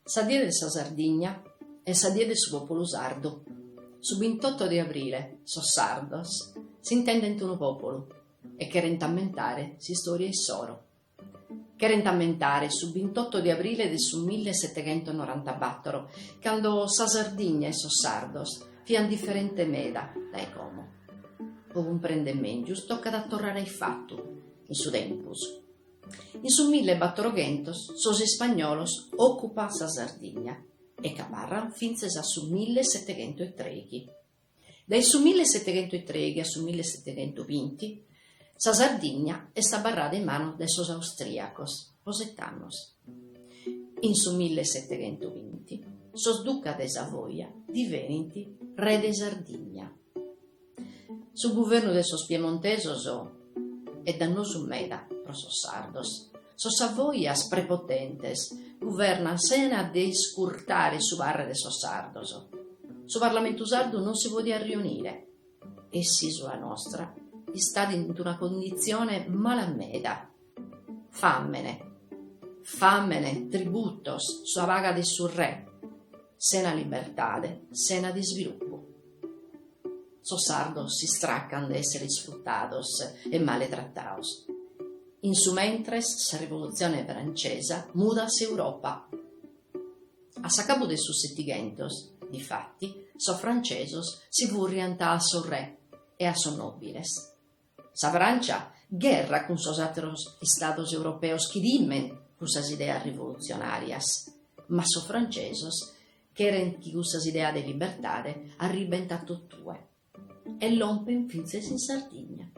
Sa Die de sa Sardigna est sa die de su pòpulu sardu. Su bintotto de abrile sos sardos s'intendent unu pòpulu e cherent ammentare s'istòria issoro. Cherent ammentare su bintotto de abrile de su millesetteghentonorantabattoro, cando sa Sardigna e sos sardos fiant diferente meda dae como. Pro cumprèndere mèngius tocat a torrare a ifatu in su tempus. In su millebattoroghentos sos ispagnolos òcupant sa Sardigna e ch'abarrant fintzas a su millesetteghentoetreighi. Dae su millesetteghentoetreighi a su millesetteghentovinti sa Sardigna est abarrada in manos de sos austrìacos pro set'annos. In su millesetteghentovinti sos ducas de Savoia divenint re de Sardigna. Su guvernu de sos piemontesos est dannosu meda pro sos sardos. Sos Savoias prepotentes guvernant sena de iscurtare su parre de sos sardos. Su Parlamentu sardu non si podiat riunire e s'ìsula nostra istat in una cunditzione mala meda. Fàmene, fàmene, tributos, sa paga de su re, sena libertade, sena disvilupu. Sos sardos s'istracant de èssere isfrutados e male tratados. In su mentres sa rivolutzione francesa mudat s'Europa. A s'acabu de su Setighentos, difati, sos francesos si fùrriant a sos re e a sos nòbiles. Sa Francia gherrat cun sos àteros istados europeos chi timent cussas ideas rivolutzionàrias, ma sos francesos cherent chi cussas ideas de libertade arribent a totue e lompent fintzas in Sardigna.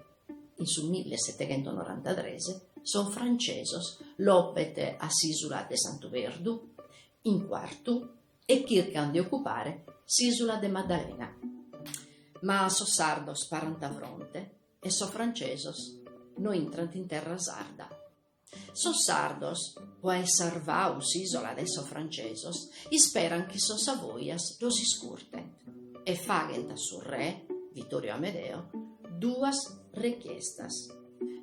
In su millesetteghentonorantatres sos francesos lompent a s'ìsula de Santu Perdu, in Cuartu, e chircant de ocupare s'ìsula de Maddalena. Ma sos sardos parant fronte e sos francesos no intrant in terra sarda. Sos sardos, po aer sarvau s'ìsola dae sos francesos, isperant chi sos Savoias los iscurtent e faghent a su re, Vittorio Amedeo, duas rechiestas.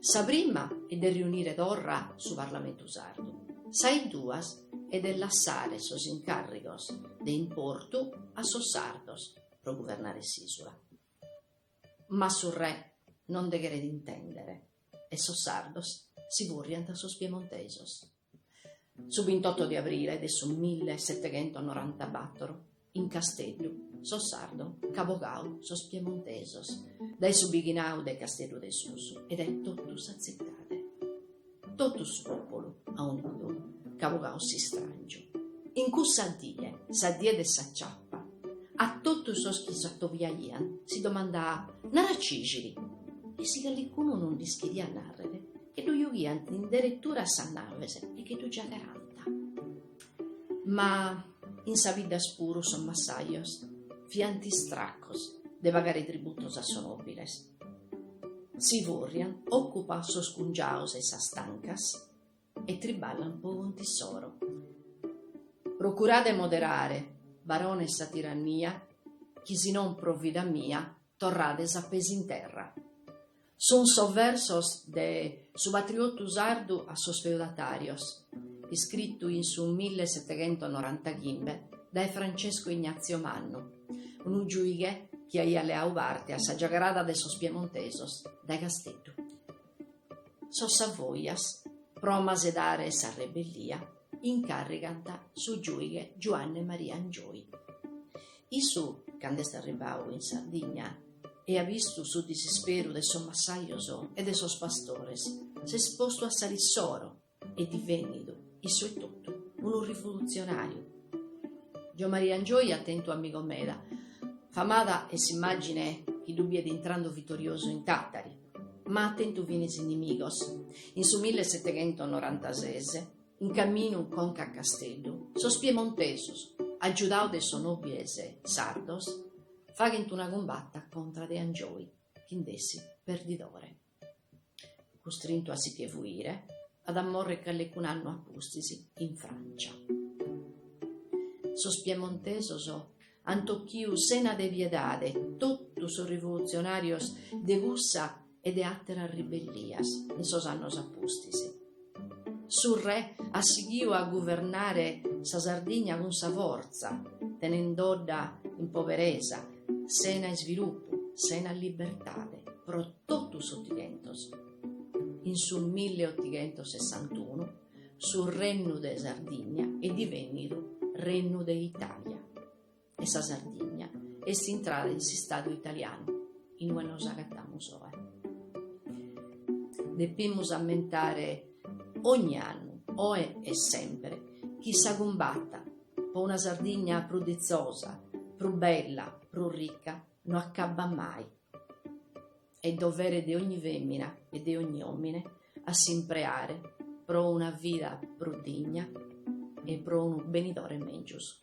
Sa prima est de riunire torra su Parlamentu sardu, sa 'e duas est de lassare sos incàrrigos de importu a sos sardos pro guvernare s'ìsula. Ma su re non nde cheret intèndere e sos sardos si fùrriant a sos piemontesos. Su bintotto de abrile de su millesetteghentonorantabattoro, in Casteddu, sos sardos ch'ant bogau sos piemontesos dae su bighinau de Casteddu de Susu e dae totu sa tzitade. Totu su pòpulu aunidu ch'at bogau s'istràngiu. In cussa die, sa die de sa ciapa, a totu sos chi s'atobiaiant si domandàat, Nara cìxiri! E si calicunu non dd'ischidiat nàrrere, che ddu giughiant in deretura a sas naves e che ddu giagarant. Ma in sas biddas puru sos massajos fiant istracos de pagare tributos a sos nòbiles. Si fùrriant, òcupant sos cungiaos e sas tancas e triballant po contu issoro. Procurade moderare, barones sa tirannia, chi si non pro vida mia torrades a pes in terra. Sunt sos versos de Su patriotu sardu a sos feudatàrios, iscritu in su millesetteghentonorantaghimbe dae Francesco Ignazio Mannu, unu giùighe chi aiat leadu parte a sa giagarada de sos piemontesos dae Casteddu. Sos Savoias, pro amasedare sa rebellia, incàrrigant su giùighe Giuanne Maria Angioy. Issu, cando est arribbadu in Sardigna, e at bistu su disisperu de sos massajos e de sos pastores, s'est postu a s'ala issoro e est divènnidu, issu etotu, unu rivolutzionàriu. Giommaria Angioy at tentu amigos meda. Famada est s'immàgine chi ddu biet intrando vitoriosu in Tàtari, ma at tentu finas inimigos. In su millesetteghentonorantases, in caminu conca a Casteddu, sos piemontesos, agiudados de sos nòbiles sardos, faghent una cumbata contra de Angioy, chi nd'essit perdidore. Custrintu a si che fuire, at a mòrrere calecun'annu a pustis in Frància. Sos piemontesos ant ochiu sena de piedade totu sos rivolutzionàrios de cussa e de àteras ribellias in sos annos a pustis. Su re at sighiu a guvernare. Sa Sardigna cun sa fortza, tenendodda in poberesa, sena isvilupu, sena libertade, pro totu s'Otighentos. In su milleotighentosessantunu su Rennu de Sardigna est divènnidu Rennu de Itàlia e sa Sardigna est intrada in s'Istadu italianu, in ue nos agatamus oe. Depimus ammentare ogni annu, oe e semper, chi sa cumbata pro una Sardigna prus ditzosa, prus bella, prus rica, no acabbat mai. Est dovere de ogni fèmina e de ogni òmine a s'impreare pro una vida prus digna e pro unu benidore mègius.